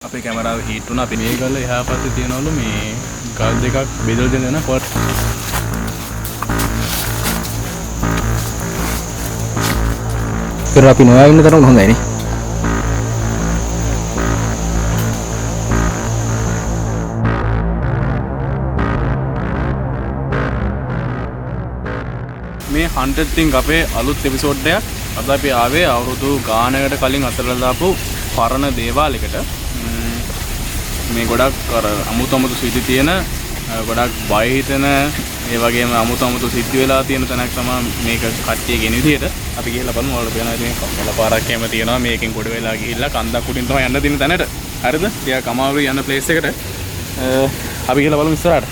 අපේ කැමරාව හීට් වුණා. අපි මේ ගල එහා පැත්තේ තියනවලු මේ ගල් දෙකක් බෙදලා දෙන යන කොල්. පෙර අපි නොයා ඉන්න තරම හොඳයි නේ. මේ 100 Think අපේ අලුත් එපිසෝඩ් එකක්. අද අපි ආවේ අවුරුදු ගානකට කලින් අතහැරලා දාපු පරණ දේවාලයකට. මේ ගොඩක් අර අමුතු අමුතු සිද්ධි තියෙන, ගොඩක් බය හිතෙන, ඒ වගේම අමුතු අමුතු සිද්ධි වෙලා තියෙන තැනක් තමයි මේක කට්ටිය ගෙන විදියට. අපි ගිහලා බලමු. ඔයාලට පේනවා ඉතින් කොළ පාරක් එහෙම තියෙනවා. මේකෙන් ගොඩ වෙලා ගිහිල්ලා කන්දක් උඩින් තමයි යන්න තියෙන තැනට. හරිද? ටිකක් අමාරුයි යන්න ප්ලේස් එකට. අපි ගිහලා බලමු ඉස්සරහට.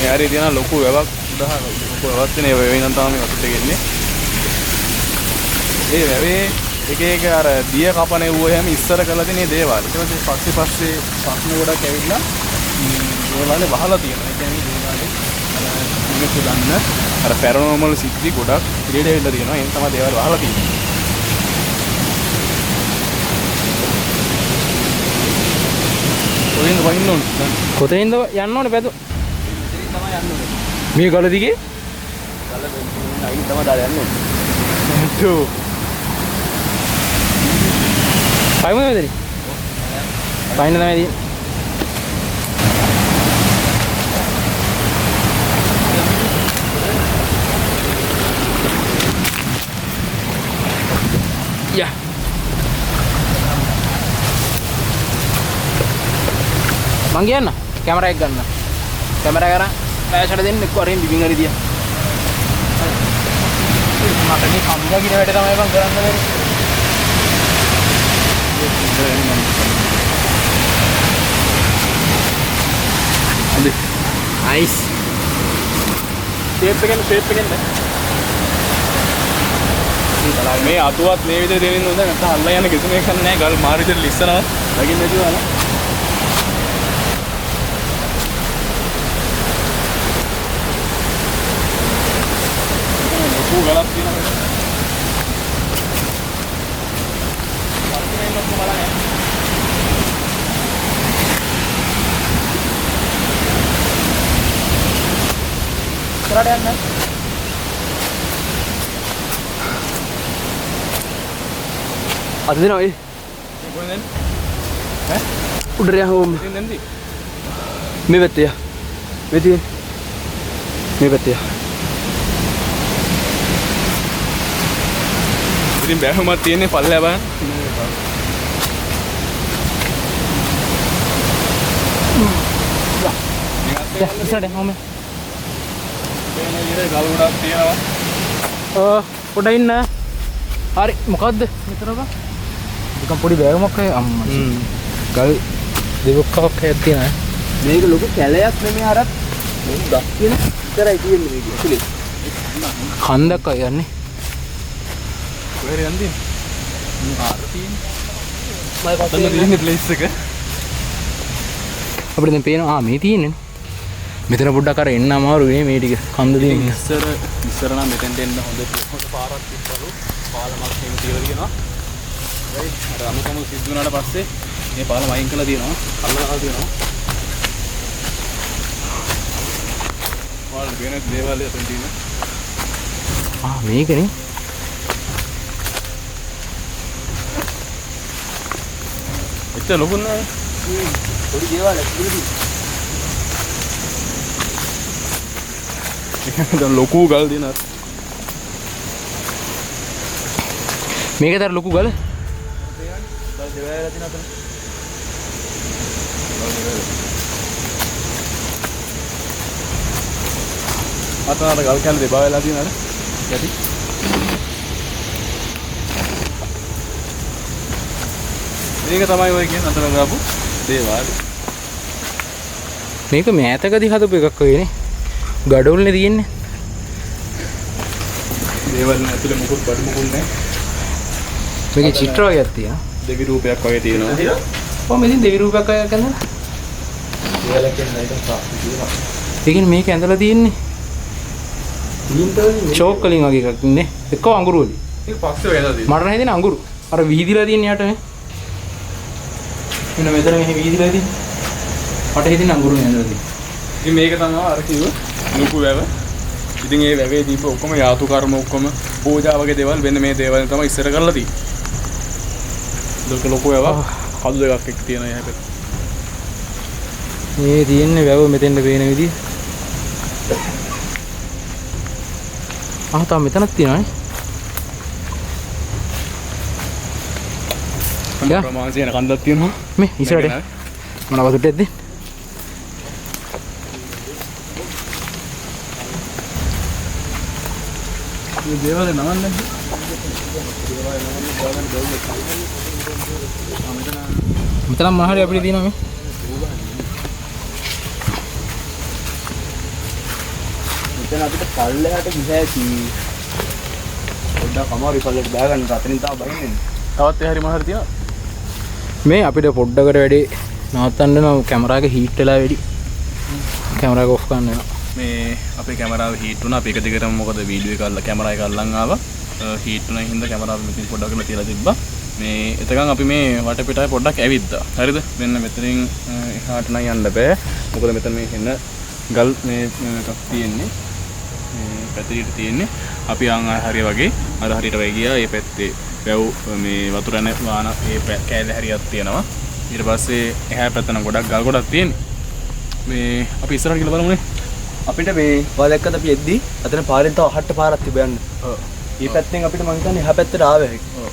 ඒ හරිය තියෙන ලොකු වැවක් උඩහ ලොකු වැවක් තියෙන ඒ වැවේ ඉඳන් තමයි මේ වතුර ටික එන්නේ. ඒ වැවේ එක එක අර දිය කපන එව්ව එහෙම ඉස්සර කරලා තියෙන මේ දේවාල. ඊට පස්සේ පස්සේ පස්සේ ප්‍රශ්න ගොඩක් ඇවිල්ලා දේවාලේ වහලා තියෙනවා. ඒ කියන්නේ දේවාලේ අර මිනිස්සු දන්න අර පැරනෝමල් සිද්ධි ගොඩක් එළියට ඇවිල්ලා තියෙනවා. එහෙන් තමයි දේවාල වහලා තියෙන්නේ. කොහෙන්ද වහින්න ඕනේ? කොතනින්ද යන්න ඕනේ පැතු? මේ ගල දිගේ? ගල අයින් තමයි දාලා යන්න ඕනේ. නටු. පයිමුද මෙතන? පයින්න තමයි තියෙන්නේ. යා. මං කියන්න කැමරා එක ගන්න. කැමරා එක අරන් පෑෂට දෙන්න එක්ක අරින් බිමින් හරි තියන්. මට මේ කම්බා කියන වැඩ තමයි බං කරන්න බැරි. හරි. නයිස්. ෂේප් එකෙන් ෂේප් එකෙන් මේ අතුවත් මේ විදිහට දෙනින්න හොඳ නැත්නම් අල්ලා යන කිසිම එකක් නැහැ. ගල් මාරු විදිහට ලිස්සනවා. දකින්න නැතුව අන. ලොකු ගලක් තියෙනවා. වර්ධනය ඔක්කොම බලන්න. ඉස්සරහට යන්න. අද දෙනවා ඒ. කොහෙන්ද එන්නේ? ඈ? උඩට යන්න ඕම. ඉතින් එන්නේ. මේ පැත්තේ යා. මේ තියෙන. මේ පැත්තේ යා. ඉතින් බැහැමක් තියෙන්නේ පල්ලෙහා බලන්න. යා ඉස්සරහට යන්න ඕම. පේන විදිහට ගල් ගොඩක් තියෙනවා. ඔව් පොඩ ඉන්න. හරි මොකද්ද මෙතන බං? නිකන් පොඩි බෑගමක් වගේ අම්මා. ගල් දෙවොක්කක් හැක් තියෙනවා. මේක ලොකු කැලයක් නෙමෙයි අරත් ලොකු ගස් තියෙන විතරයි තියෙන්නේ මේක ඇතුලේ. කන්දක් වගේ යන්නේ. කොහෙද යන්නේ? ආර තියෙන්නේ. මම අතන තියෙන්නේ ප්ලේස් එක. අපිට දැන් පේනවා ආ මේ තියෙන්නේ. මෙතන පොඩ්ඩක් අර එන්න අමාරු නේ මේ ටික කන්ද තියෙන. ඉස්සර ඉස්සර නම් මෙතෙන්ට එන්න හොඳ හොඳ පාරක් තිබ්බලු. පාලමක් එහෙම තියලා තියෙනවා. හැබැයි අර අමුතම සිද්ධ වුණාට පස්සේ මේ පාලම අයින් කරලා තියෙනවා. අල්ලලා දාලා තියෙනවා. ඔයාලට පේන දේවල් එතන තියෙන. ආ මේකනේ. එච්චර ලොකු නෑ. පොඩි දේවල් ඇතුළේ තියෙනවා. දැන් ලොකු ගල් තියෙනවා. මේකද අර ලොකු ගල? ගල් දෙවැයලා තියෙන අතන. අතන අර ගල් කැල්ල දෙබා වෙලා තියෙන අර යටි. මේක තමයි ඔය කියන අතන ගාපු දේවාලය. මේක මෑතකදී හදපු එකක් වගේ නේ. ගඩොල්නේ තියෙන්නේ. දේවල් ඇතුලේ මොකුත් බඩු මොකුත් නැහැ. මේකේ චිත්‍ර වගේක් තියෙනවා. දෙවි රූපයක් වගේ තියෙනවා. ඔව් මෙතින් දෙවි රූපයක් වගේ එකක් ඇඳලා. දේවලක් කියන්නේ අයිටම් සාස්ත්‍ර තියෙනවා. ඒ කියන්නේ මේක ඇඳලා තියෙන්නේ. චෝක් වලින් වගේ එකක් නේ. එක්ක අඟුරු වලින්. ඒක පස්සේ වෙලා තියෙන්නේ. මට නම් හිතෙන්නේ අඟුරු. අර විහිදිලා තියෙන යටනේ. මෙන්න මෙතන මෙහෙ විහිදිලා තියෙන්නේ. මට හිතෙන්නේ අඟුරු නේ ඇඳලා තියෙන්නේ. ඉතින් මේක තමයි අර කිව්ව ලොකු වැව. ඉතින් ඒ වැවේ දීප ඔක්කොම යාතු කර්ම ඔක්කොම පූජා වගේ දේවල් වෙන මේ දේවල් තමයි ඉස්සර කරලා තියෙන්නේ. ලොකු ලොකු වැවක් කඳු දෙකක් එක්ක තියෙන එහා පැත්තේ. මේ තියෙන්නේ වැව මෙතෙන්ට පේන විදිය. ආ තාම මෙතනක් තියෙනවානේ. ප්‍රමාංශ යන කන්දක් තියෙනවා. මේ ඉස්සරහට. මොන වතුරට යද්දි? මේ දේවල් නමන්නේ නැද්ද? මෙතන මොන හරි අපිට තියෙනවා මේ. මෙතන අපිට පල්ලෙහාට ගිහ ඇති. පොඩ්ඩක් අමාරුයි පල්ලෙහාට බෑ ගන්න. අතනින් තාම බහින්නේ. තවත් ඒ හරි මොන හරි තියෙනවා. මේ අපිට පොඩ්ඩකට වැඩි නවත්තන්න වෙනවා කැමරා එක හීට් වෙලා වැඩි. කැමරා එක ඔෆ් කරන්න වෙනවා. මේ අපේ කැමරාව හීට් වුණා. අපි එක දිගටම මොකද වීඩියෝ එක අල්ල කැමරා එක අල්ලන් ආවා. හීට් වුණා හින්දා කැමරාව මෙතන පොඩ්ඩක් කරලා තියලා තිබ්බා. මේ එතකන් අපි මේ වටපිටාවේ පොඩ්ඩක් ඇවිද්දා. හරිද? මෙන්න මෙතනින් එහාට නම් යන්න බෑ. මොකද මෙතන මේ එන ගල් මේ එකක් තියෙන්නේ. මේ පැතිරිට තියෙන්නේ. අපි ආන් ආ හරිය වගේ අර හරියට වගේ ගියා. ඒ පැත්තේ වැව් මේ වතුර යන වාන ඒ කෑල්ල හරියක් තියෙනවා. ඊට පස්සේ එහා පැත්ත නම් ගොඩක් ගල් ගොඩක් තියෙන්නේ. මේ අපි ඉස්සරහට ගිහලා බලමුනේ. අපිට මේ ඔයා දැක්කද අපි එද්දි අතන පාරෙන් තව අහට්ට පාරක් තිබ්බ යන්න. ඔව්. මේ පැත්තෙන් අපිට මං හිතන්නේ එහා පැත්තට ආව හැකි. ඔව්.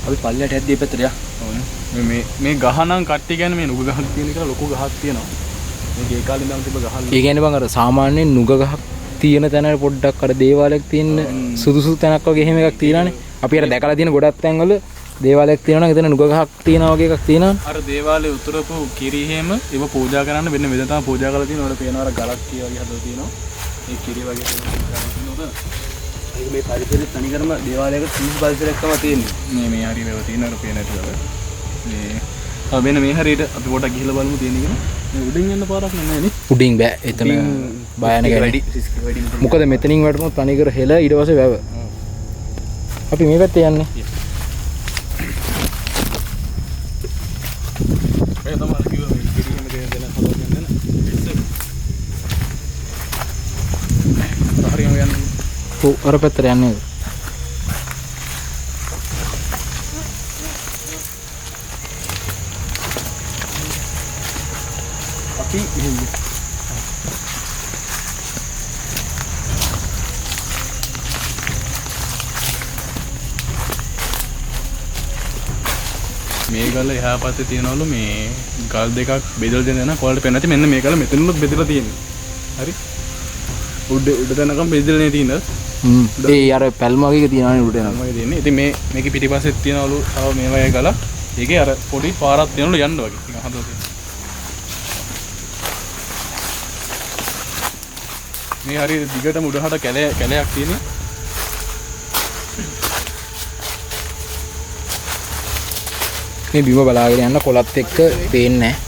අපි පල්ලයට යද්දි මේ පැත්තට යා. ඔව්නේ. මේ මේ ගහ නම් කට්ටිය කියන්නේ මේ නුග ගහක් තියෙන කියලා ලොකු ගහක් තියෙනවා. මේක ඒ කාලේ ඉඳන් තිබ්බ ගහක්. ඒ කියන්නේ බං අර සාමාන්‍යයෙන් නුග ගහක් තියෙන තැන පොඩ්ඩක් අර දේවාලයක් තියෙන සුදුසු තැනක් වගේ එහෙම එකක් තියෙනවානේ. අපි අර දැකලා තියෙන ගොඩක් තැන්වල දේවාලයක් තියෙනවා නම් එතන නුග ගහක් තියෙනවා වගේ එකක් තියෙනවානේ. අර දේවාලේ උතුරපු කිරි එහෙම ඒව පූජා කරන්න වෙන වෙන තමයි පූජා කරලා තියෙන. ඔයාලා පේනවා අර ගලක් කිය වගේ හදලා තියෙනවා. ඒ කිරි වගේ පූජා කරලා තියෙනවා. ඒක මේ පරිසරෙත් තනිකරම දේවාලයක සුදුසු පරිසරයක් තමයි තියෙන්නේ. මේ මේ හරිය මේව තියෙන අර පේන ඇති අර. මේ තව වෙන මේ හරියට අපි පොඩ්ඩක් ගිහලා බලමු තියෙන එක. මේ උඩින් යන්න පාරක් නෑ නේ. උඩින් බෑ. එතන භයානක වැඩි රිස්ක් වැඩි. මොකද මෙතනින් වැටුනොත් තනිකර හෙල ඊට පස්සේ වැව. අපි මේ පැත්තේ යන්නේ. මේ තමයි අර කිව්වා මේ කිරි එහෙම දෙන දෙන හදලා යන්න නේ. හරියම යන්න. ඔව් අර පැත්තට යන්නේ. අපි මෙහෙම මේ ගල එහා පැත්තේ තියෙනවලු මේ ගල් දෙකක් බෙදලා දෙන යන කොල්ලට පේන්නේ නැති මෙන්න මේ ගල මෙතනලුත් බෙදලා තියෙන්නේ. හරි. උඩ උඩ තැනකම් බෙදලා නේ තියෙන්නේ. ඒ අර පැල්ම වගේ එක තියෙනවනේ උඩට යනවා. වගේ තියෙන්නේ. ඉතින් මේ මේකේ පිටිපස්සෙත් තියෙනවලු තව මේ වගේ ගලක්. ඒකේ අර පොඩි පාරක් තියෙනවලු යන්න වගේ. නිකන් හදලා තියෙනවා. මේ හරිය දිගටම උඩහට කැලයක් තියෙන්නේ. මේ බිම බලාගෙන යන්න කොළත් එක්ක පේන්නේ නැහැ.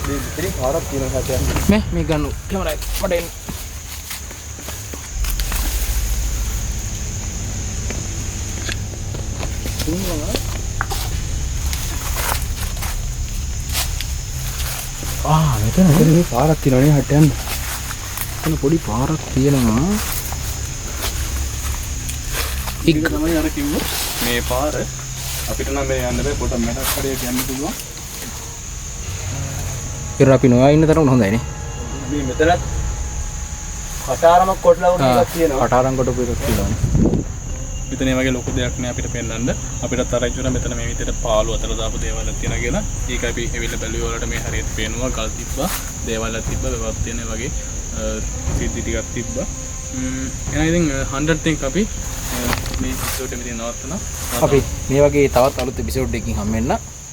මේ මෙතනින් පාරක් තියෙනවා සත්‍යයක්. මේ මේ ගන්න කැමරා එක මට එන්න. ආ මෙතන මේ පාරක් තියෙනවා නේ හට යන්න. එතන පොඩි පාරක් තියෙනවා. ඒක තමයි අර කිව්ව මේ පාර අපිට නම් මේ යන්න බෑ පොඩක් මැටක් කඩයක් යන්න පුළුවන්. ඉතින් අපි නොයා ඉන්න තරම හොඳයි නේ. මේ මෙතනත් කටාරමක් කොටලා වගේ එකක් තියෙනවා. කටාරම් කොටපු එකක් තියෙනවා. මෙතන මේ වගේ ලොකු දෙයක් නෑ අපිට පෙන්වන්න. අපිටත් අර ඉතර මෙතන මේ විදිහට පාළු අතර දාපු දේවල් තියෙනවා කියලා. ඒක අපි ඇවිල්ලා බැලුවේ වලට මේ හරියට පේනවා. ගල් තිබ්බා, දේවල් තිබ්බා, වැවක් තියෙන වගේ සිද්ධි ටිකක් තිබ්බා. එහෙනම් ඉතින් 100 think අපි මේ එපිසෝඩ් එක මෙතන නවත්තනවා. අපි මේ වගේ තවත් අලුත් එපිසෝඩ් එකකින් හම්බ වෙන්න.